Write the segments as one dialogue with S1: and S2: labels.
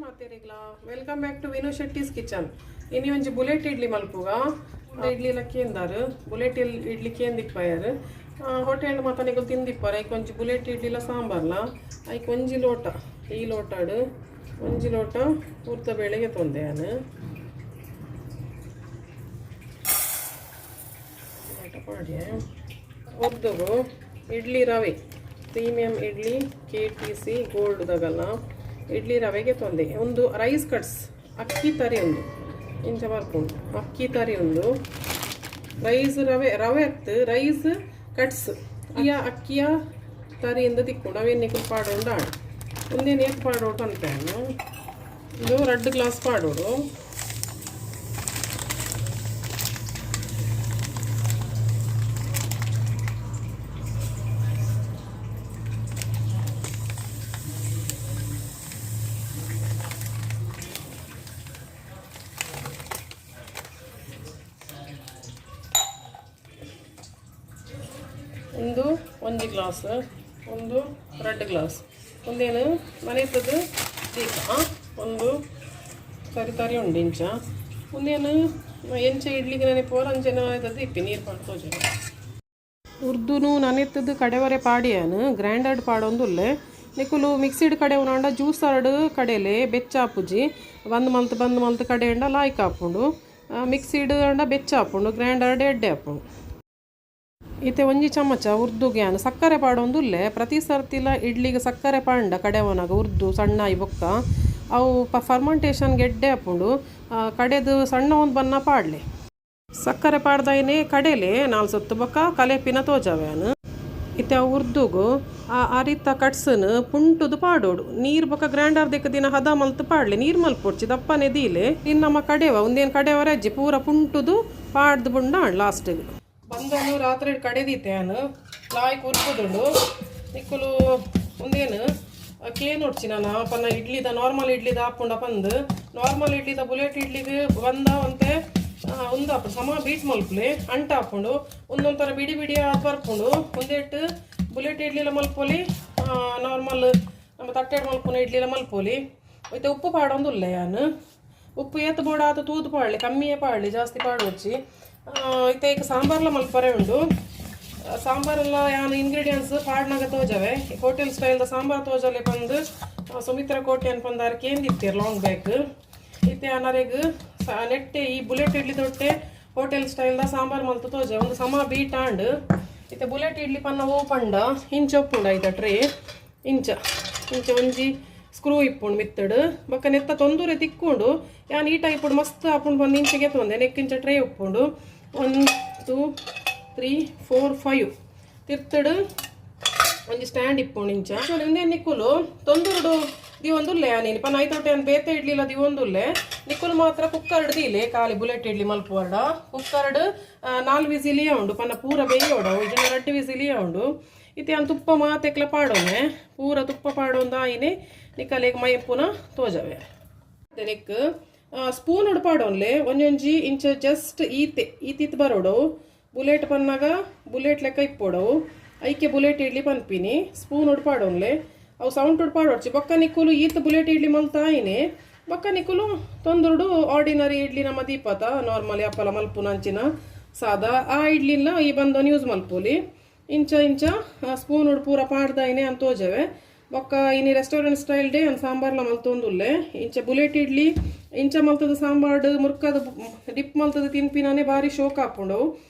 S1: ಮಾತೆರಿಗ್ಲಾ welcome back to Vinu Shetty's kitchen. ಇನಿ ಒಂಜಿ bullet idli ಮಲ್ಪುಗ. Idli ಲ ಕೇಂದಾರ್, ಬುಲೆಟ್ ಇಡ್ಲಿ ಕೇಂದಿಪ್ಪಾಯರ್. ಹೋಟೆಲ್ ಮಾತ ನಿಕುಲು ತಿಂದಿಪ್ಪಾರ. ಐಕ್ ಒಂಜಿ ಬುಲೆಟ್ ಇಡ್ಲಿಲ ಸಾಂಬಾರ್ಲ. ಐಕ್ ಒಂಜಿ ಲೋಟ, ಈ ಲೋಟಾಡು ಒಂಜಿ ಲೋಟ ಉರ್ದ ಬೇಳೆಗೆ ತೊಂದೆ ಯಾನು. ಲೋಟ ಪಾಡ್ಯೆ ಉರ್ದುಗು. ಇಡ್ಲಿ ರವೆ, ಪ್ರೀಮಿಯಂ ಇಡ್ಲಿ, ಕೆಟಿಸಿ ಗೋಲ್ಡ್ ದಗಲ್ಲ ಇಡ್ಲಿ ರವೆಗೆ ತೊಂದೆ. ಒಂದು ರೈಸ್ ಕಟ್ಸ್, ಅಕ್ಕಿ ತರಿ ಒಂದು ಇಂಚ ಬರ್ಪುಂಡು. ಅಕ್ಕಿ ತರಿ ಒಂದು ರೈಸ್ ರವೆ, ರವೆ ಅತ್ತು ರೈಸ್ ಕಟ್ಸ್ ಅಕ್ಕಿಯ ಅಕ್ಕಿಯ ತರಿಯಿಂದ ತಿಕ್ಕೊಂಡು ಅವೇನು ನಿಕುಲು ಪಾಡೋಂಡು ಆಡು. ಒಂದೇನು ಏತ್ ಪಾಡೋಡು ಪನ್ಪೇನು. ಇದು 2 ಗ್ಲಾಸ್ ಪಾಡೋಡು. ಒಂದು ಒಂಜಿ ಗ್ಲಾಸ್, ಒಂದು 2 ಗ್ಲಾಸ್. ಒಂದೇನು ನನೆತದು ದೀಪ ಒಂದು ತರಿ ತರಿ ಉಂಡು ಇಂಚ. ಒಂದೇನು ಎಂಚ ಇಡ್ಲಿಗೆ ನೆನೆಪುವರ ಅಂಚೆನ ಇಪ್ಪಿ ನೀರು ಪಾಡ್ ತೋಜೆ. ಉರ್ದುನು ನನೆತ್ತದು ಕಡೆವರೆ ಪಾಡಿಯಾನು ಗ್ರೈಂಡರ್ಡ್ ಪಾಡೊಂದುಲ್ಲೆ. ನಿಕುಲು ಮಿಕ್ಸಿಡ್ ಕಡೆ ಉನಾಂಡ ಜ್ಯೂಸರ್ಡ್ ಕಡೆಲೆ ಬೆಚ್ಚ ಆಪುಜಿ. ಬಂದ್ ಮಲ್ತ್ ಬಂದ್ ಮಲ್ತ್ ಕಡೆಂಡ ಲಾಯ್ಕ್ ಆಪುಂಡು. ಮಿಕ್ಸಿಡ್ ಆಂಡ ಬೆಚ್ಚ ಆಪುಂಡು, ಗ್ರೈಂಡರ್ಡ್ ಎಡ್ಡೆ ಆಪುಂಡು. ಇತ್ತೆ ಒಂಜಿ ಚಮಚ ಉರ್ದುಗೆ ಯಾನ್ ಸಕ್ಕರೆ ಪಾಡೊಂದುಲ್ಲೆ. ಪ್ರತಿ ಸರ್ತಿಲ ಇಡ್ಲಿಗೆ ಸಕ್ಕರೆ ಪಾಂಡ ಕಡೆವನಾಗ ಉರ್ದು ಸಣ್ಣ ಆಯಿ ಬೊಕ್ಕ ಅವು ಫರ್ಮೆಂಟೇಷನ್ಗೆ ಎಡ್ಡೆ ಆಪುಂಡು. ಕಡೆದು ಸಣ್ಣ ಒಂದು ಬನ್ನ ಪಾಡ್ಲೆ. ಸಕ್ಕರೆ ಪಾಡ್ದಾಯಿನೇ ಕಡೆಲೆ ನಾಲ್ ಸೊತ್ತು ಬೊಕ್ಕ ಕಲೆಪಿನ ತೋಜಾವೆ ಯಾನ್. ಇತ್ತೆ ಅವು ಉರ್ದುಗು ಆ ಅರಿತ ಕಟ್ಸನ್ ಪುಂಟುದು ಪಾಡೋಡು. ನೀರು ಬೊಕ್ಕ ಗ್ರೈಂಡರ್ ದೆಕ್ಕ ದಿನ ಹದ ಮಲ್ತ್ ಪಾಡ್ಲೆ. ನೀರು ಮಲ್ಪೊಡ್ಚಿ, ದಪ್ಪನೆ ದೀಲೆ. ಇನ್ನು ನಮ್ಮ ಕಡೆವ ಒಂದೇನು ಕಡೆವರ ಅಜ್ಜಿ ಪೂರ ಪುಂಟುದು ಪಾಡ್ದು ಬುಂಡ ಲಾಸ್ಟಿಗೆ. ಬಂದನು ರಾತ್ರಿ ಕಡೆದೀತೆ ಯಾನು ಲಾಯ್ಕ್ ಉರ್ಪುದುಂಡು. ನಿಕ್ಕುಲು ಒಂದೇನು ಕೇನೊಡ್ಚಿ ನಾನು ಪನ್ನ ಇಡ್ಲಿದ ನಾರ್ಮಲ್ ಇಡ್ಲಿದ ಆಪುಂಡ ಪಂದ್. ನಾರ್ಮಲ್ ಇಡ್ಲಿದ ಬುಲೆಟ್ ಇಡ್ಲಿಗೆ ಬಂದ ಒಂತೆ ಒಂದು ಆಪುಂಡು. ಸಮ ಬೀಟ್ ಮಲ್ಪುಲೆ, ಅಂಟ ಆಪುಂಡು. ಒಂದೊಂಥರ ಬಿಡಿ ಬಿಡಿ ಆದ್ ಬರ್ಪುಂಡು. ಒಂದೇಟ್ ಬುಲೆಟ್ ಇಡ್ಲಿಲ ಮಲ್ಪೊಲಿ, ನಾರ್ಮಲ್ ನಮ್ಮ ತಟ್ಟೆಡ್ ಮಲ್ಪುನ ಇಡ್ಲಿಲ ಮಲ್ಪೊಲಿ. ಇತ್ತೆ ಉಪ್ಪು ಪಾಡೊಂದುಲ್ಲೆ ಯಾನು. ಉಪ್ಪು ಏತ್ ಬೋಡ ಆತ ತೂದು ಪಾಡ್ಲಿ, ಕಮ್ಮಿಯೇ ಪಾಡ್ಲಿ, ಜಾಸ್ತಿ ಪಾಡೊಡ್ಚಿ. ಇತ್ತೆ ಈಗ ಸಾಂಬಾರ್ಲ ಮಲ್ಪರೆ ಉಂಡು. ಸಾಂಬಾರೆಲ್ಲ ಯಾನ್ ಇಂಗ್ರೀಡಿಯೆಂಟ್ಸ್ ಪಾಡ್ನಾಗ ತೋಜವೆ. ಹೋಟೆಲ್ ಸ್ಟೈಲ್ದ ಸಾಂಬಾರ್ ತೋಜಲೆ ಪಂದ್ ಸುಮಿತ್ರ ಕೋಟೆ ಪಂದಾರ್ ಕೇಂದಿತ್ತೀರ್ ಲಾಂಗ್ ಬ್ಯಾಕ್. ಇತ್ತೆ ಅನರೆಗ್ ನೆಟ್ಟೆ ಈ ಬುಲೆಟ್ ಇಡ್ಲಿ ತೊಟ್ಟೆ ಹೋಟೆಲ್ ಸ್ಟೈಲ್ದ ಸಾಂಬಾರ್ ಮಲ್ತು ತೋಜ. ಒಂದು ಸಮ ಬೀಟ್ ಆಂಡ್. ಇತ್ತೆ ಬುಲೆಟ್ ಇಡ್ಲಿ ಪನ್ನ ಓ ಪಂಡ ಇಂಚ ಉಪ್ಪುಂಡು ಐತ ಟ್ರೇ. ಇಂಚ ಇಂಚ ಒಂಜಿ ಸ್ಕ್ರೂ ಇಪ್ಪುಂಡು ಮಿತ್ತಡು. ಬೊಕ್ಕ ನೆತ್ತ ತೊಂದರೆ ತಿಕ್ಕೊಂಡು ಯಾನ್ ಈ ಟೈಪ್ ಮಸ್ತ್ ಆಪುಂಡು ಬಂದು ಇಂಚೆಗೆ ತೊಂದೆ. ನೆಕ್ ಇಂಚ ಟ್ರೇ ಉಪ್ಪುಂಡು. 1, 2, 3, 4, 5 ತಿರ್ತಡು ಒಂಜಿ ಸ್ಟ್ಯಾಂಡ್ ಇಪ್ಪುಂಡು ಇಂಚ. ಇಂದೇ ನಿಕ್ಕುಲು ತೊಂದುರುಡು ದಿವೊಂದುಲ್ಲೆ. ನೀನು ಪನ್ನ ಐತೊಟ್ಟೆ ಯಾನ್ ಬೇತೆ ಇಡ್ಲಿಲ್ಲ ದಿವೊಂದುಲ್ಲೆ. ನಿಕ್ಕುಲು ಮಾತ್ರ ಕುಕ್ಕರ್ಡ್ ದೀಲೆ. ಖಾಲಿ ಬುಲೆಟ್ ಇಡ್ಲಿ ಮಲ್ಪುವರ್ಡ ಕುಕ್ಕರ್ಡ್ 4 ವಿಸಿಲಿಯ ಉಂಡು. ಪನ್ನ ಪೂರ ಬೇಯೋಡ ಇಜನ 2 ವಿಸಿಲಿಯ ಉಂಡು. ಇತ್ತೆ ಯಾನ್ ತುಪ್ಪ ಮಾತೆಕ್ಲ ಪಾಡೋನೆ. ಪೂರ ತುಪ್ಪ ಪಾಡೊಂದು ಆಯಿನೆ ನಿಕ್ಕಲೆಗ್ ಮೈಪುನ ತೋಜವೆ. ನೆಕ್ ಸ್ಪೂನ್ ಉಡ್ ಪಾಡೊನ್ಲೆ. ಒಂಜೊಂಜಿ ಇಂಚ ಜಸ್ಟ್ ಈತೆ ಈತಿತ್ ಬರೋಡು. ಬುಲೆಟ್ ಪನ್ನಾಗ ಬುಲೆಟ್ ಲೆಕ್ಕ ಇಪ್ಪೋಡವು. ಐಕೆ ಬುಲೆಟ್ ಇಡ್ಲಿ ಪನ್ಪಿನಿ. ಸ್ಪೂನ್ ಉಡ್ ಪಾಡೊನ್ಲೆ. ಅವು ಸೌಂಡ್ ಉಡ್ ಪಾಡೊಡ್ಚಿ. ಬೊಕ್ಕ ನಿಕ್ಕುಲು ಈತ್ ಬುಲೆಟ್ ಇಡ್ಲಿ ಮಲ್ತಾಯಿನೆ ಬೊಕ್ಕ ನಿಕ್ಕುಲು ತೊಂದುರುಡು ಆರ್ಡಿನರಿ ಇಡ್ಲಿ ನಮ್ಮ ದೀಪತ ನಾರ್ಮಲ್ ಅಪ್ಪಲ ಮಲ್ಪುನ ಅಂಚಿನ ಸಾದಾ ಆ ಇಡ್ಲಿನ ಈ ಬಂದೋನ್ ಯೂಸ್ ಮಲ್ಪೊಲಿ. ಇಂಚ ಇಂಚ ಸ್ಪೂನ್ ಉಡ್ ಪೂರ ಪಾಡ್ದಾಯಿನೆ ಅಂತ ತೋಜವೆ. ಬೊಕ್ಕ ಇನಿ ರೆಸ್ಟೋರೆಂಟ್ ಸ್ಟೈಲ್ ಡೇ ಒಂದು ಸಾಂಬಾರ್ಲ ಮಲ್ತೊಂದುಲ್ಲೆ. ಇಂಚ ಬುಲೆಟ್ ಇಡ್ಲಿ ಇಂಚ ಮಲ್ತದ ಸಾಂಬಾರ್ಡ್ ಮುರ್ಕದ ಡಿಪ್ ಮಲ್ತದ ತಿನ್ಪಿನಾನೆ ಬಾರಿ ಶೋಕ್ ಆಪುಂಡು.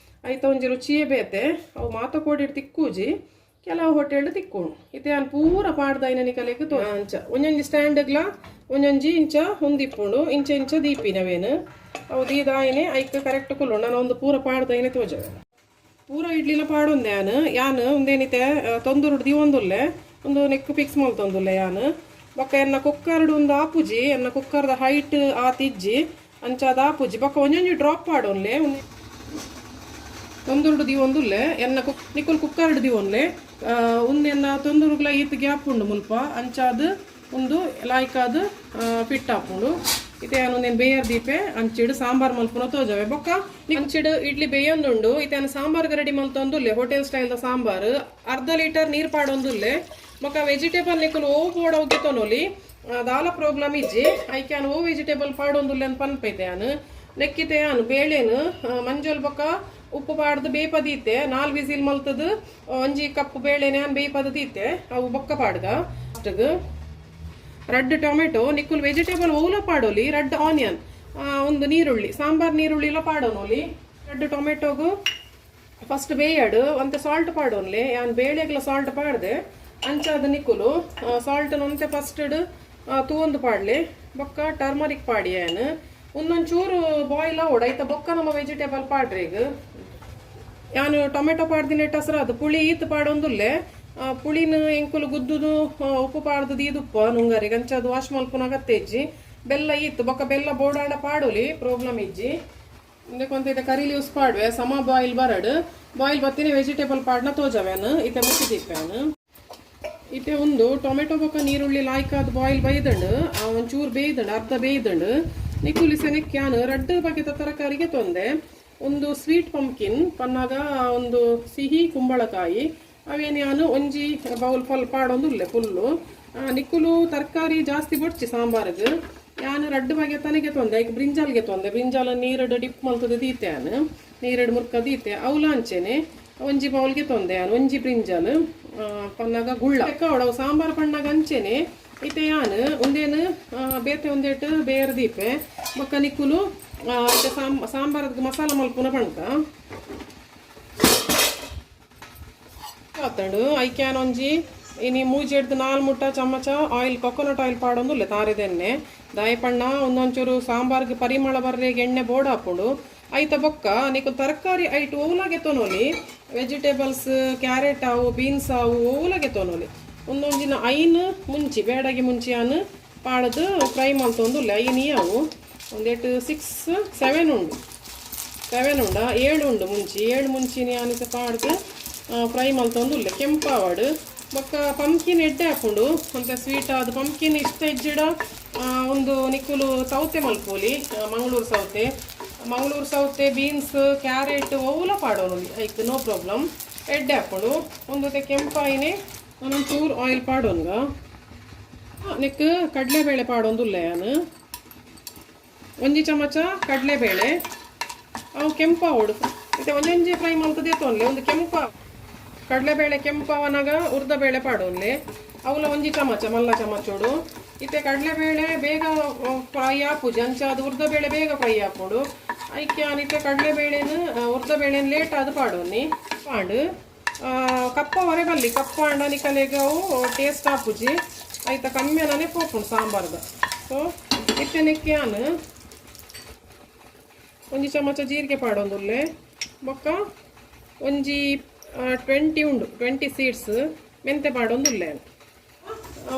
S1: ಐತ ಒಂಜಿ ರುಚಿಯೇ ಬೇತೆ. ಅವು ಮಾತ ಕೋಡಿಡ್ ತಿಕ್ಕೂಜಿ, ಕೆಲವು ಹೋಟೆಲ್ ತಿಕ್ಕೋಣು. ಇತ್ತೆ ಯಾನ್ ಪೂರ ಪಾಡ್ದಾಯಿನ ನಿಕಲೆಗ್ ತೋ. ಅಂಚ ಒಂಜೊಂಜಿ ಸ್ಟ್ಯಾಂಡ್ಗ್ಲ ಒಂಜೊಂಜಿ ಇಂಚ ಹೊಂದಿಪ್ಪುಂಡು. ಇಂಚ ಇಂಚ ದೀಪಿನವೇನು ಅವು ದೀದಾಯಿನೆ ಐಕ್ ಕರೆಕ್ಟ್ ಕುಲ್ಲು. ನಾನು ಒಂದು ಪೂರ ಪಾಡ್ದಾಯಿನೆ ತೋಜವೆ. ಪೂರ ಇಡ್ಲಿಲ ಪಾಡೊಂದೆ ಯಾನ್. ಯಾನ್ ಒಂದೇನಿತೆ ತೊಂದುರುಡು ದಿವೊಂದುಲ್ಲೆ. ಒಂದು ನೆಕ್ ಫಿಕ್ಸ್ ಮಲ್ತೊಂದುಲ್ಲೆ ಯಾನ್. ಬೊಕ್ಕ ಎನ್ನ ಕುಕ್ಕರ್ಡ್ ಒಂದು ಆಪುಜಿ. ಎನ್ನ ಕುಕ್ಕರ್ದ ಹೈಟ್ ಆತಿಜ್ಜಿ, ಅಂಚಾದ ಆಪುಜಿ. ಬೊಕ್ಕ ಒಂಜೊಂಜಿ ಡ್ರಾಪ್ ಪಾಡೊನ್ಲೆ. ತೊಂದುರುಡು ದಿವೊಂದುಲ್ಲೆ. ಎನ್ನ ಕುಕ್ ನಿಕುಲ್ ಕುಕ್ಕರ್ಡ್ ದಿವೊನ್ಲೆ. ಉಂದು ಎನ್ನ ತೊಂದುರುಗ್ಲ ಈತ್ ಗ್ಯಾಪ್ ಉಂಡು ಮುಲ್ಪ. ಅಂಚಾದ್ ಉಂದು ಲಾಯ್ಕಾದ್ ಫಿಟ್ ಆಪುಂಡು. ಇತ್ತೆ ಯಾನ್ ಒಂದೇನು ಬೇಯರ್ ದೀಪೆ. ಅಂಚಿಡ್ ಸಾಂಬಾರ್ ಮಲ್ಪುನ ತೋಜವೆ. ಬೊಕ್ಕ ಅಂಚಿಡ್ ಇಡ್ಲಿ ಬೇಯೊಂದುಂಡು. ಇತ್ತೆ ಯಾನ್ ಸಾಂಬಾರ್ಗೆ ರೆಡಿ ಮಲ್ತೊಂದುಲ್ಲೆ. ಹೋಟೆಲ್ ಸ್ಟೈಲ್ದ ಸಾಂಬಾರ್. ಅರ್ಧ ಲೀಟರ್ ನೀರು ಪಾಡೊಂದುಲ್ಲೆ. ಬೊಕ್ಕ ವೆಜಿಟೇಬಲ್ ನಿಕುಲು ಓ ಬೋಡ ಗೆತೊನೊಲಿ. ದಾಲ ಪ್ರಾಬ್ಲಮ್ ಇಜ್ಜಿ. ಐಕ್ ಯಾನ್ ಓ ವೆಜಿಟೇಬಲ್ ಪಾಡೊಂದುಲ್ಲೆ ಅಂತ ಪನ್ಪೈತೆ ಯಾನ್. ನೆಕ್ಕಿತೆ ಯಾನ್ ಬೇಳೆನ್ ಮಂಜೊಲ್ ಬೊಕ್ಕ ಉಪ್ಪು ಪಾಡ್ದು ಬೇಪದೀತೆ. ನಾಲ್ ವಿಸಿಲ್ ಮಲ್ತದು ಒಂಜಿ ಕಪ್ ಬೇಳೆನೆ ಯಾನ್ ಬೇಪದ ದೀತೆ. ಅವು ಬೊಕ್ಕ ಪಾಡ್ಗ. ಫಸ್ಟ್ಗ್ ರಡ್ಡ್ ಟೊಮೆಟೊ. ನಿಕುಲ್ ವೆಜಿಟೇಬಲ್ ಓಲ ಪಾಡೋಲಿ. ರಡ್ಡ್ ಆನಿಯನ್, ಒಂದು ನೀರುಳ್ಳಿ, ಸಾಂಬಾರ್ ನೀರುಳ್ಳಿಲ ಪಾಡೋನೋಲಿ. ರಡ್ಡ್ ಟೊಮೆಟೊಗು ಫಸ್ಟ್ ಬೇಯಡು ಒಂತೆ ಸಾಲ್ಟ್ ಪಾಡೋನ್ಲೆ. ಯಾನ್ ಬೇಳೆಗ್ಲ ಸಾಲ್ಟ್ ಪಾಡ್ದೆ. ಅಂಚಾದ ನಿಕುಲು ಸಾಲ್ಟ್ ಒಂತೆ ಫಸ್ಟ್ ತೂವೊಂದು ಪಾಡ್ಲೆ. ಬೊಕ್ಕ ಟರ್ಮರಿಕ್ ಪಾಡಿ ಯಾನ್. ಒಂದೊಂಚೂರು ಬಾಯ್ಲ್ ಆವೊಡು. ಐತ ಬೊಕ್ಕ ನಮ್ಮ ವೆಜಿಟೇಬಲ್ ಪಾಡ್ರೆಗ್. ಯಾನು ಟೊಮೆಟೊ ಪಾಡ್ದಿನ ಹಸ್ರ ಅದು ಪುಳಿ ಈತ್ ಪಾಡೊಂದುಲ್ಲೆ. ಪುಳಿನ ಎಂಕುಲು ಗುದ್ದುದು ಉಪ್ಪು ಪಾಡ್ದು ದೀದುಪ್ಪ ನುಂಗರಿಗೆ. ಅಂಚ ಅದು ವಾಶ್ ಮಲ್ಪುನ ಅಗತ್ಯ ಇಜ್ಜಿ. ಬೆಲ್ಲ ಇತ್ತು. ಬೊಕ್ಕ ಬೆಲ್ಲ ಬೋಡಾಂಡ ಪಾಡೊಲಿ, ಪ್ರಾಬ್ಲಮ್ ಇಜ್ಜಿ. ಇಂದಕ್ಕೆ ಇತ್ತೆ ಕರಿ ಲೀವ್ಸ್ ಪಾಡುವೆ. ಸಮ ಬಾಯ್ಲ್ ಬರಡು. ಬಾಯ್ಲ್ ಬತ್ತಿನ ವೆಜಿಟೇಬಲ್ ಪಾಡ್ನ ತೋಜವೇನು. ಇತ್ತೆ ಮುಚ್ಚಿದಿಪ್ಪೇನು. ಇತ್ತೆ ಒಂದು ಟೊಮೆಟೊ ಬೊಕ್ಕ ನೀರುಳ್ಳಿ ಲಾಯ್ಕಾದ್ ಬಾಯ್ಲ್ ಬೈದಂಡು. ಒಂಚೂರು ಬೇಯ್ದಂಡು, ಅರ್ಧ ಬೇಯ್ದಂಡು. ನಿಕುಲಿ ಸೆನೆಕ್ಯಾನ್ ರಡ್ಡ್ ಬಗೆತ ತರಕಾರಿಗೆ ತೊಂದೆ. ಒಂದು ಸ್ವೀಟ್ ಪಂಪ್ಕಿನ್ ಪನ್ನಾಗ ಒಂದು ಸಿಹಿ ಕುಂಬಳಕಾಯಿ. ಅವೇನು ಯಾನು ಒಂಜಿ ಬೌಲ್ ಫುಲ್ ಪಾಡೊಂದು ಫುಲ್ಲು. ನಿಕ್ಕುಲು ತರಕಾರಿ ಜಾಸ್ತಿ ಬೊಡ್ಚಿ ಸಾಂಬಾರ್ಗ್. ಯಾನ್ ರಡ್ಡ್ ಬಗೆ ತನಗೆ ತೊಂದೆ. ಐಕ್ ಬ್ರಿಂಜಾಲ್ಗೆ ತೊಂದೆ. ಬ್ರಿಂಜಾಲ್ ನೀರಡು ಡಿಪ್ ಮಲ್ತದ ದೀತೆ ಯಾನ್. ನೀರಡು ಮುರ್ಕ ದೀತೆ. ಅವ್ಲ ಅಂಚೆನೆ ಒಂಜಿ ಬೌಲ್ಗೆ ತೊಂದೆ ಯಾನ್. ಒಂಜಿ ಬ್ರಿಂಜಾಲ್ ಪನ್ನಾಗ ಗುಳ್ಳ ಅವು ಸಾಂಬಾರ್ ಪಣ್ಣಾಗ ಅಂಚೆನೆ. ಇತ್ತೆ ಯಾನ್ ಒಂದೇನು ಬೇತೆ ಒಂದೇಟು ಬೇರೆ ದೀಪೆ. ಬೊಕ್ಕ ನಿಕ್ಕುಲು ಇತ್ತೆ ಸಾಂಬಾರದ ಮಸಾಲ ಮಲ್ಪುನ ಪಣ್ಕ ಆತಂಡು. ಐಕ್ಯಾನ್ ಒಂಜಿ ಇನಿ ಮೂಜೆಡ್ದು ನಾಲ್ ಮುಟ್ಟ ಚಮಚ ಆಯಿಲ್, ಕೊಕೊನಟ್ ಆಯಿಲ್ ಪಾಡೊಂದುಲ್ಲೆ, ತಾರಿದೆಣ್ಣೆ. ದಾಯಪಣ್ಣ ಒಂದೊಂಚೂರು ಸಾಂಬಾರ್ಗೆ ಪರಿಮಳ ಬರ್ರೆಗೆ ಎಣ್ಣೆ ಬೋಡ ಹಾಪುಂಡು. ಐತ ಬೊಕ್ಕ ನಿಕು ತರಕಾರಿ ಐಟ್ ಓಲಾಗೆ ತೊನೊಲಿ. ವೆಜಿಟೇಬಲ್ಸ್ ಕ್ಯಾರೆಟ್ ಆವು, ಬೀನ್ಸ್ ಆವು, ಓಲಾಗೆ ತೊನೊಲಿ. ಒಂದೊಂಜಿನ ಐನ್ ಮುಂಚಿ, ಬೇಡಗಿ ಮುಂಚಿ ಅನ್ ಪಾಡದು ಫ್ರೈ ಮಲ್ತೊಂದುಲ್ಲೆ. ಐನ್ ಅವು ಒಂದೆಟ್ಟು 6 7 ಉಂಡು, 7 ಉಂಡ, ಏಳು ಉಂಡು ಮುಂಚಿ. ಏಳು ಮುಂಚಿನ ಆನಿತ ಪಾಡ್ದು ಫ್ರೈ ಮಲ್ತೊಂದುಲ್ಲೆ ಕೆಂಪಾವಡು. ಬೊಕ್ಕ ಪಂಪ್ಕಿನ್ ಎಡ್ಡೆ ಹಾಪುಂಡು ಒಂತೆ ಸ್ವೀಟ್ ಅದು. ಪಂಪ್ಕಿನ್ ಇಷ್ಟ ಇಜ್ಜಿಡ ಒಂದು ನಿಕ್ಕುಲು ಸೌತೆ ಮಲ್ಪೋಲಿ. ಮಂಗಳೂರು ಸೌತೆ, ಮಂಗಳೂರು ಸೌತೆ, ಬೀನ್ಸ್, ಕ್ಯಾರೆಟ್ ಓಲ ಪಾಡೋನು ಐಕ್, ನೋ ಪ್ರಾಬ್ಲಮ್. ಎಡ್ಡೆ ಹಾಪುಂಡು. ಒಂದು ಕೆಂಪಾಯಿನೇ ಒಂದೊಂದು ಚೂರು ಆಯಿಲ್ ಪಾಡೋನ್ಗ. ನೆಕ್ ಕಡಲೆಬೇಳೆ ಪಾಡೊಂದುಲ್ಲೆ ಯಾನು. ಒಂಜಿ ಚಮಚ ಕಡಲೆಬೇಳೆ. ಅವು ಕೆಂಪಾವೊಡು. ಮತ್ತೆ ಒಂಜೊಂಜಿ ಫ್ರೈ ಮಲ್ತದೆ ತೊನ್ಲೆ. ಒಂದು ಕೆಂಪ ಕಡಲೆಬೇಳೆ ಕೆಂಪವನಾಗ ಉರ್ದ ಬೇಳೆ ಪಾಡೋನ್ಲೆ. ಅವಲ ಒಂಜಿ ಚಮಚ, ಮಲ್ಲ ಚಮಚೋಡು. ಇತ್ತೆ ಕಡಲೆಬೇಳೆ ಬೇಗ ಫ್ರೈ ಆಪುಜಿ. ಅಂಚ ಅದು ಉರ್ದ ಬೇಳೆ ಬೇಗ ಫ್ರೈ ಆಪುಂಡು. ಐಕೆ ಇತ್ತೆ ಕಡಲೆಬೇಳೆನ ಉರ್ದ ಬೇಳೆನ ಲೇಟ್ ಆದ್ ಪಾಡೋನಿ. ಪಾಂಡು ಕಪ್ಪ ಹೊರೆ ಬಲ್ಲಿ. ಕಪ್ಪ ಅಂಡ ನಿಕಲೆಗ್ ಅವು ಟೇಸ್ಟ್ ಆಪುಜಿ. ಐತ ಕಮ್ಮಿಯನೇ ಪೋಪುಂಡು ಸಾಂಬಾರ್ದ. ಸೊ ಇತ್ತೆ ನೆಕ್ಕೆ ಯಾನ್ ಒಂಜಿ ಚಮಚ ಜೀರಿಗೆ ಪಾಡೊಂದುಲ್ಲೆ. ಬೊಕ್ಕ ಒಂಜಿ 20 ಉಂಡು, 20 ಸೀಡ್ಸ್ ಮೆಂತೆ ಪಾಡೊಂದುಲ್ಲೆ.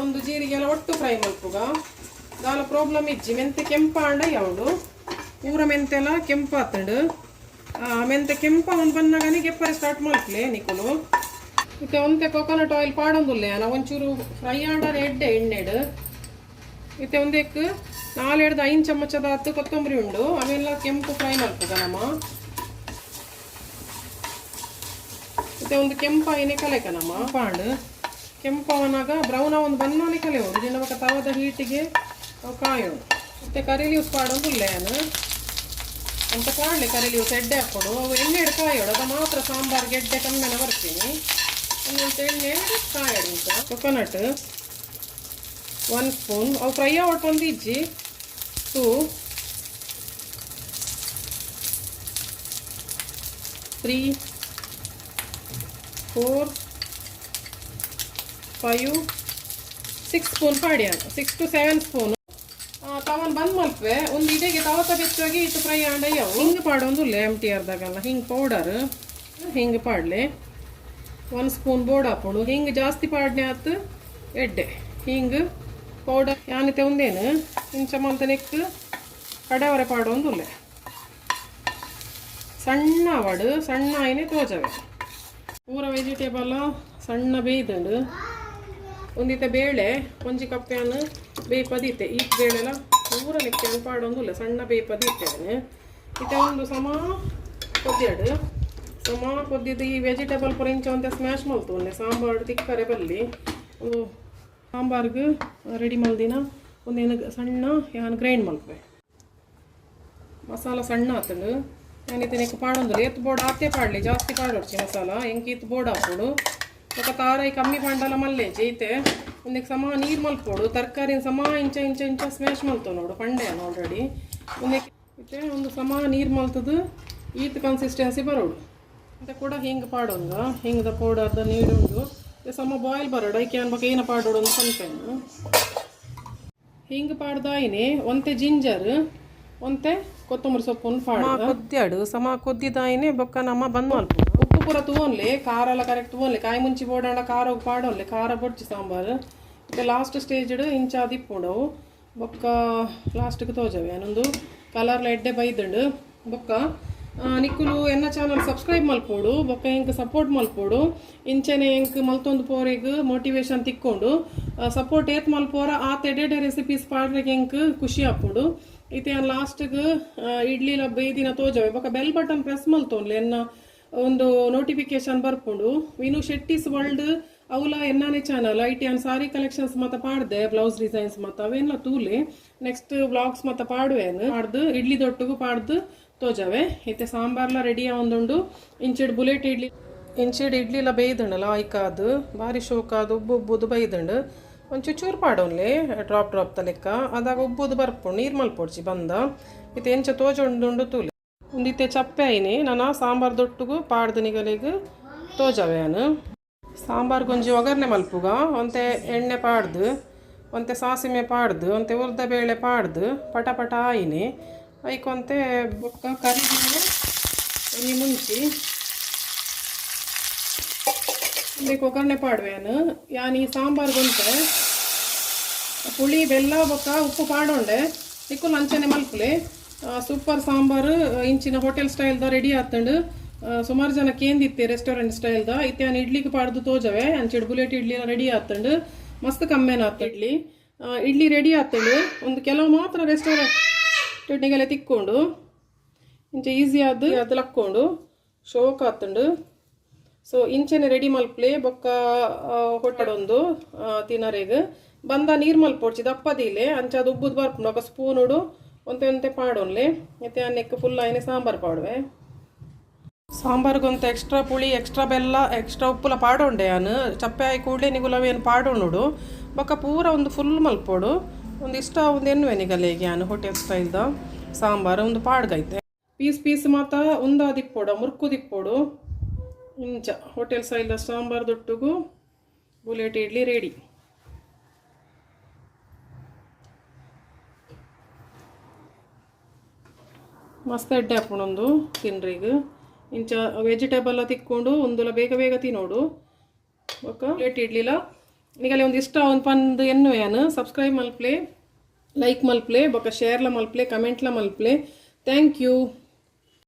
S1: ಒಂದು ಜೀರಿಗೆ ಎಲ್ಲ ಒಟ್ಟು ಫ್ರೈ ಮಲ್ಪುಗ. ದಾಲ ಪ್ರಾಬ್ಲಮ್ ಇಜ್ಜಿ. ಮೆಂತೆ ಕೆಂಪಾಂಡ ಯಾವುಂಡು. ಪೂರ ಮೆಂತೆಲ್ಲ ಕೆಂಪಾತಂಡು. ಮೆಂತೆ ಕೆಂಪ ಒಂದು ಬಂದಾಗನೆ ಗೆಪ್ಪರೆ ಸ್ಟಾರ್ಟ್ ಮಲ್ಪಲೆ ನಿಕುಲು. ಇತ್ತೆ ಒಂತೆ ಕೊಕೊನಟ್ ಆಯಿಲ್ ಪಾಡೊಂದುಲ್ಲೆ ನಾವು. ಒಂಚೂರು ಫ್ರೈ ಆಂಡರೆ ಎಡ್ಡೆ ಎಣ್ಣೆಡ್. ಇತ್ತೆ ಒಂದೆಕ್ ನಾಲೆಡ್ದು ಐದು ಚಮಚದಾತು ಕೊತ್ತಂಬರಿ ಉಂಡು. ಅವೆಲ್ಲ ಕೆಂಪು ಫ್ರೈ ಮಲ್ಪುಗ ನಮ್ಮ. ಇತ್ತೆ ಒಂದು ಕೆಂಪಾಯಿನೆ ಕಲೆಕ ನಮ್ಮ ಪಾಂಡು. ಕೆಂಪವನಾಗ ಬ್ರೌನ್ ಒಂದು ಬಣ್ಣನೆ ಕಲೆ ಜಿಂಡ. ಬೊಕ್ಕ ತವದ ಹೀಟಿಗೆ ಅವು ಕಾಯೋಡು. ಮತ್ತೆ ಕರಿ ಲೀವ್ಸ್ ಪಾಡೊಂದುಲ್ಲೆ ಯಾನು. ಅಂತ ಪಾಡ್ಲೆ ಕರಿ ಲೀವ್ಸ್, ಎಡ್ಡೆ ಹಾಕೋಡು. ಅವು ಎಣ್ಣೆ ಕಾಯೋಡು. ಅದು ಮಾತ್ರ ಸಾಂಬಾರ್ಗೆ ಎಡ್ಡೆ ಕಮ್ಮೆನ ಬರ್ತೀನಿ. ಒಂದೊಂದು ಎಣ್ಣೆ ಕಾಯೋಡು ಇಂತ. Coconut 1 spoon. ಅವು ಫ್ರೈ ಆವಟ್ ಒಂದು ಇಜ್ಜಿ. 2, 3, 4, 5, 6 ಸ್ಪೂನ್ ಪಾಡ್ಯಾನ. 6 ಟು 7 ಸ್ಪೂನ್. ತವನ್ ಬಂದ್ ಮಲ್ಪೆ. ಒಂದು ಇದೆಗೆ ತವತ ಬೆಚ್ಚವಾಗಿ ಇತ್ತು ಫ್ರೈ ಆಂಡಯ್ಯವು. ಹಿಂಗೆ ಪಾಡೊಂದುಲ್ಲೆ ಎಮ್ ಟಿ ಆರ್ದಾಗಲ್ಲ ಹಿಂಗೆ ಪೌಡರ್ ಹಿಂಗೆ ಪಾಡ್ಲೆ. 1 ಸ್ಪೂನ್ ಬೋರ್ಡ್ ಹಾಪುಂಡು. ಹಿಂಗೆ ಜಾಸ್ತಿ ಪಾಡ್ನೆ ಆತು ಎಡ್ಡೆ. ಹಿಂಗೆ ಪೌಡರ್ ಯಾನಿತೆ ಒಂದೇನು ಇಂಚ ಮಲ್ತ ನೆಕ್ ಕಡೆವರೆ ಪಾಡೊಂದುಲ್ಲೆ. ಸಣ್ಣ ಅವಡು, ಸಣ್ಣ ಆಯ್ನೆ ತೋಜವೆ. ಪೂರ ವೆಜಿಟೇಬಲ್ ಸಣ್ಣ ಬೇಯ್ದಂಡು. ಒಂದಿತ್ತೆ ಬೇಳೆ ಒಂಜಿ ಕಪ್ಪೆಯನ್ನು ಬೇಯ್ಪದಿತ್ತೆ. ಈ ಬೇಳೆಲ್ಲ ಪೂರ ನೆಕ್ಕೆ ಪಾಡೊಂದುಲ್ಲ. ಸಣ್ಣ ಬೇಯ್ಪದಿತ್ತೆ. ಇತ್ತೆ ಒಂದು ಸಮ ಕೊದ್ದಿಯಾಡು. ಸಮ ಕೊದ್ದಿದ್ದು ಈ ವೆಜಿಟೇಬಲ್ ಪೂರ ಇಂಚ ಒಂತೆ ಸ್ಮ್ಯಾಶ್ ಮಲ್ತು. ಒಂದೆ ಸಾಂಬಾರು ತಿಕ್ಕರೆ ಬಲ್ಲಿ. ಒಂದು ಸಾಂಬಾರ್ಗೆ ರೆಡಿ ಮಲ್ದಿನ. ಒಂದೇನು ಸಣ್ಣ ಯಾನ್ ಗ್ರೈಂಡ್ ಮಲ್ಪೆ. ಮಸಾಲ ಸಣ್ಣ ಆತಂಡು. ನಾನು ಇದನ್ನ ಪಾಡೊಂದಿಲ್ಲ. ಎತ್ತು ಬೋರ್ಡ್ ಆತೆ ಪಾಡಲಿ, ಜಾಸ್ತಿ ಪಾಡೊಡ್ಚಿ ಮಸಾಲ. ಎಂಕ್ ಇತ್ತು ಬೋರ್ಡ್ ಹಾಕೋಡು. ಬೊಕ ತಾರಾಯಿ ಕಮ್ಮಿ ಪಾಂಡಲ ಮಲ್ಲೆ ಜೈತೆ. ಒಂದಕ್ಕೆ ಸಮ ನೀರು ಮಲ್ಪೋಡು. ತರಕಾರಿನ ಸಮ ಇಂಚ ಇಂಚ ಇಂಚ ಸ್ಮ್ಯಾಶ್ ಮಲ್ತೊ ನೋಡು ಪಂಡೆ ಆಲ್ರೆಡಿ. ಒಂದಕ್ಕೆ ಇತ್ತೆ ಒಂದು ಸಮ ನೀರು ಮಲ್ತದು ಈತ್ ಕನ್ಸಿಸ್ಟೆನ್ಸಿ ಬರೋಡು. ಮತ್ತೆ ಕೂಡ ಹಿಂಗೆ ಪಾಡೊಂದು ಹಿಂಗದ ಪೌಡರ್ದ ನೀರುಂಡು. ಸಮ ಬಾಯ್ಲ್ ಬರೋಡು. ಐಕೆ ಅನ್ಬೇಕು ಏನ ಪಾಡೋಡು ಒಂದು ಸ್ವಲ್ಪ. ಹಿಂಗೆ ಪಾಡ್ದಾಯಿನಿ ಒಂತೆ ಜಿಂಜರ್, ಒಂತೆ ಕೊತ್ತಂಬರಿ ಸೊಪ್ಪನ್ನು ಪಾಡ ಕೊದ್ದಿಯಾಡು. ಸಮ ಕೊದ್ದಿದಾಯಿನಿ ಬೊಕ್ಕ ನಮ್ಮ ಬಂದ್ ಮಲ್ಪ. ಉಪ್ಪು ಪೂರ ತೂವೊನ್ಲೆ, ಖಾರ ಎಲ್ಲ ಕರೆಕ್ಟ್ ತೂವೊನ್ಲೆ. ಕಾಯಿ ಮುಂಚಿ ಬೋಡಾಂಡ ಖಾರ ಪಾಡೊನ್ಲೆ, ಖಾರ ಬೊಡ್ಚಿ ಸಾಂಬಾರು. ಇತ್ತೆ ಲಾಸ್ಟ್ ಸ್ಟೇಜ್ಡ್ ಇಂಚ ದಿಪ್ಪುಂಡವು. ಬೊಕ್ಕ ಲಾಸ್ಟ್ಗೆ ತೋಜವೆ. ಅನ್ನೊಂದು ಕಲರ್ಲ ಎಡ್ಡೆ ಬೈದುಂಡು. ಬೊಕ್ಕ ನಿಕ್ಕುಲು ಎನ್ನ ಚಾನಲ್ ಸಬ್ಸ್ಕ್ರೈಬ್ ಮಲ್ಪೋಡು. ಬೊಕ್ಕ ಎಂಕ್ ಸಪೋರ್ಟ್ ಮಲ್ಪೋಡು. ಇಂಚೆನೆ ಎಂಕ್ ಮಲ್ತೊಂದು ಪೋರೆಗ್ ಮೋಟಿವೇಶನ್ ತಿಕ್ಕೊಂಡು. ಸಪೋರ್ಟ್ ಏತ್ ಮಲ್ಪೋರ ಆತ್ ಎಡೆಡೆ ರೆಸಿಪೀಸ್ ಪಾಡ್ರೆಗ್ ಎಂಕ್ ಖುಷಿ ಆಪುಂಡು. ಇತ್ತೆ ಲಾಸ್ಟ್ಗ್ ಇಡ್ಲಿಲ ಬೇಯ್ದಿನ ತೋಜವೆ. ಬೊಕ್ಕ ಬೆಲ್ ಬಟನ್ ಪ್ರೆಸ್ ಮಲ್ತೊನ್ಲೆ, ಎನ್ನ ಒಂದು ನೋಟಿಫಿಕೇಶನ್ ಬರ್ಪುಂಡು. ವಿನು ಶೆಟ್ಟಿಸ್ ವರ್ಲ್ಡ್ ಅವಲ ಎನ್ನಾನೆ channel. IT an sorry collections ಮತ್ತ ಪಾಡ್ದೆ, ಬ್ಲೌಸ್ ಡಿಸೈನ್ಸ್ ಮತ್ತ ಅವೇನ್ಲ ತೂಲೆ. ನೆಕ್ಸ್ಟ್ ವ್ಲಾಗ್ಸ್ ಮತ್ತ ಪಾಡುವೇನು. ಪಾಡ್ದು ಇಡ್ಲಿ ದೊಟ್ಟುಗು ಪಾಡ್ದು ತೋಜವೆ. ಇತ್ತೆ ಸಾಂಬಾರ್ಲ ರೆಡಿ ಆವೊಂದುಂಡು. ಇಂಚಿಡ್ ಬುಲೆಟ್ ಇಡ್ಲಿ, ಇಂಚಿಡ್ ಇಡ್ಲಿಲ ಬೇಯ್ದುಂಡಲ್ಲ ಐಕಾದು ಬಾರಿ ಶೋಕಾದು ಉಬ್ಬು ಉಬ್ಬುದು ಬೈದುಂಡು. ಒಂಚೂರು ಚೂರು ಪಾಡೊನ್ಲೆ, ಡ್ರಾಪ್ ಡ್ರಾಪ್ ತ ಲೆಕ್ಕ. ಅದಾಗ ಉಬ್ಬುದು ಬರ್ಪುಂಡು. ನೀರು ಮಲ್ಪೊಡ್ಚಿ ಬಂದ. ಇತ್ತೆ ಎಂಚ ತೋಜೊಂಡುಂಡು ತೂಲೆ. ಒಂದಿತ್ತೆ ಚಪ್ಪೆ ಆಯ್ನಿ. ನಾನು ಸಾಂಬಾರ್ ದೊಟ್ಟುಗು ಪಾಡ್ದು ನಿಗಲಿಗ್ ತೋಜವೆ. ನಾನು ಸಾಂಬಾರ್ ಗೊಂಜಿ ಒಗ್ಗರಣೆ ಮಲ್ಪುಗ. ಒಂತೆ ಎಣ್ಣೆ ಪಾಡ್ದು, ಒಂತೆ ಸಾಸಿಮೆ ಪಾಡ್ದು, ಒಂತೆ ಉರ್ದ ಬೇಳೆ ಪಾಡ್ದು ಪಟ ಪಟ ಆಯ್ನಿ. ಐಕೊಂತೆ ಬೊಕ್ಕ ಕರಿಬೇವು, ಒಂಜಿ ಮುಂಚಿ. ಇಂದೆಕ್ ಒಗ್ಗರಣೆ ಪಾಡುವೆನು ಯಾನ್. ಈ ಸಾಂಬಾರ್ ಗೊಂತೆ ಪುಳಿ, ಬೆಲ್ಲ ಬೊಕ್ಕ ಉಪ್ಪು ಪಾಡೊಂಡೆ. ನಿಕ್ಕುಲು ಅಂಚನೆ ಮಲ್ಪುಲೆ. ಸೂಪರ್ ಸಾಂಬಾರು ಇಂಚಿನ ಹೋಟೆಲ್ ಸ್ಟೈಲ್ದ ರೆಡಿ ಆತಂಡು. ಸುಮಾರು ಜನ ಕೇಂದಿತ್ತೆ ರೆಸ್ಟೋರೆಂಟ್ ಸ್ಟೈಲ್ದ. ಇತ್ತೆ ಯಾನ್ ಇಡ್ಲಿಗೆ ಪಾಡ್ದು ತೋಜವೆ. ಅಂಚಿಡ್ ಬುಲೆಟ್ ಇಡ್ಲಿ ರೆಡಿ ಆತಂಡು. ಮಸ್ತ್ ಕಮ್ಮೆನ ಆತ ಇಡ್ಲಿ. ಇಡ್ಲಿ ರೆಡಿ ಆತಂಡು. ಒಂದು ಕೆಲವು ಮಾತ್ರ ರೆಸ್ಟೋರೆಂಟ್ ನಿಗಲೆ ತಿಕ್ಕೊಂಡು. ಇಂಚ ಈಸಿ ಆದ್ ಅದು ಲಕ್ಕೊಂಡು ಶೋಕ್ ಆತಂಡು. ಸೊ ಇಂಚನೆ ರೆಡಿ ಮಲ್ಪ್ಲೆ. ಬೊಕ್ಕ ಹೊಟ್ಟಡೊಂದು ತಿನರೆಗ್ ಬಂದ ನೀರ್ ಮಲ್ಪೊಡ್ಚಿ, ದಪ್ಪದಿಲೆ. ಅಂಚ ಅದು ಉಬ್ಬುದು ಬರ್ಪುಂಡು. ఒక ಸ್ಪೂನುಡು ಒಂತೆ ಒಂತೆ ಪಾಡೊನ್ಲೆ. ಇತ್ತೆ ಅನ್ನೆಕ್ ಫುಲ್ ಆಯ್ನೆ ಸಾಂಬಾರ್ ಪಾಡುವೆ. ಸಾಂಬಾರ್ಗೊಂತೆ ಎಕ್ಸ್ಟ್ರಾ ಪುಳಿ, ಎಕ್ಸ್ಟ್ರಾ ಬೆಲ್ಲ, ಎಕ್ಸ್ಟ್ರಾ ಉಪ್ಪುಲ ಪಾಡೊಂಡೆ ಯಾನ್. ಚಪ್ಪೆ ಆಯಿ ಕೂಡಲೇ ನಿಗುಲವೇನು ಪಾಡೊನುಡು. ಬೊಕ್ಕ ಪೂರ ಒಂದು ಫುಲ್ ಮಲ್ಪೊಡು. ಒಂದು ಇಷ್ಟ ಒಂದು ಎನ್ನುವೆ ನಿಗಲೆಗೆ ಯಾನ್. ಹೋಟೆಲ್ ಸ್ಟೈಲ್ದ ಸಾಂಬಾರು ಒಂದು ಪಾಡ್ಗೈತೆ. ಪೀಸ್ ಪೀಸ್ ಮಾತ ಒಂದಾದಿಪ್ಪೊಡು, ಮುರ್ಕುದಿಪ್ಪೊಡು ಇಂಚ. ಹೋಟೆಲ್ ಸ್ಟೈಲ್ದ ಸಾಂಬಾರ್ ದೊಟ್ಟುಗು ಬುಲೆಟ್ ಇಡ್ಲಿ ರೆಡಿ. ಮಸ್ತ್ ಎಡ್ಡೆ ಆಪುಂಡೊಂದು ತಿನ್ರಿಗ್. ಇಂಚ ವೆಜಿಟೇಬಲ್ ತಿಕ್ಕೊಂಡು ಒಂದುಲ ಬೇಗ ಬೇಗ ತಿನ್ನೋಡು. ಬೊಕ್ಕ ಪ್ಲೇಟ್ ಇಡ್ಲಿಲ್ಲ ನಿಗಲೆ ಒಂದು ಇಷ್ಟ ಒಂದು ಪಂದ್ ಎನ್ನುವೆ ಯಾನ್. ಸಬ್ಸ್ಕ್ರೈಬ್ ಮಲ್ಪ್ಲೆ, ಲೈಕ್ ಮಲ್ಪ್ಲೆ, ಬೊಕ್ಕ ಶೇರ್ಲ ಮಲ್ಪ್ಲೆ, ಕಮೆಂಟ್ಲ ಮಲ್ಪ್ಲೆ. Thank you.